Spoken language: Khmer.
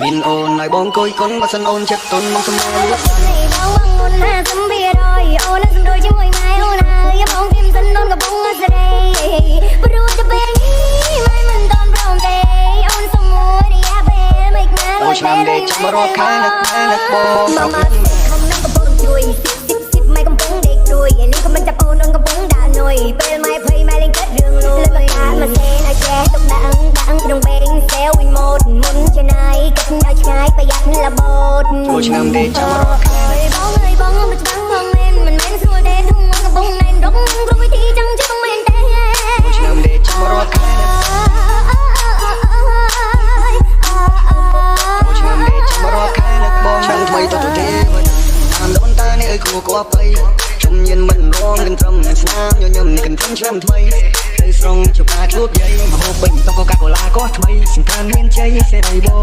មានអូនឲ្យបងគួយកុនបើសិនអូនចិត្តទុនមកសម្រាប់លួច នេះបងបងមុន50%អូននឹងសំរួលជាមួយម៉ែអូនហើយបងធៀមសិនអូនកំពុងសេរីព្រោះតែពេលនេះម៉ែមិនតន់ព្រមទេអូនសុំមួយរយៈពេលមិនណា ចូលឆ្នាំទេចាំរាប់ខែនឹកម៉ែនឹកបង មកមកខំនឹងកំពុងជួយស៊ីស៊ីស៊ីម៉ែកំពុងដេកព្រួយលីងក៏មិនចាប់អូនអូនកំពុងដាក់នុយពេលម៉ែភ័យម៉ែលេងគិតរឿងលួយលើមកកាមកសេនឲ្យចេះទុកដាក់ដាក់ក្នុងបេងសេវវិញម៉ូតមុនចំណាយគិតឲ្យឆ្ងាយប្រយ័ត្នរបូត ចូលឆ្នាំទេចាំរាប់ខែ បងអើយបងមិនច្បាស់បងមែនមិនមែនស្រួលទេធំកំពុងណែនរកគ្រប់វិធីចង់ជិះបងមែនទេ ចូលឆ្នាំទេចាំរាប់ខែចូលឆ្នាំទេចាំរាប់ខែនឹកបងឆ្នាំថ្មីទៅទៅទេតាមដូនតានេះអើយគួគប្បីជំញៀនមិនរងកន្ត្រឹមស្នាមញញឹមនេះកន្ត្រឹមឆ្នាំថ្មីទៅស្រង់ជបាជួបយាយមហូបពេញតុកូកាកូឡាក៏ថ្មីសង្គ្រាមមានជ័យសេរីបង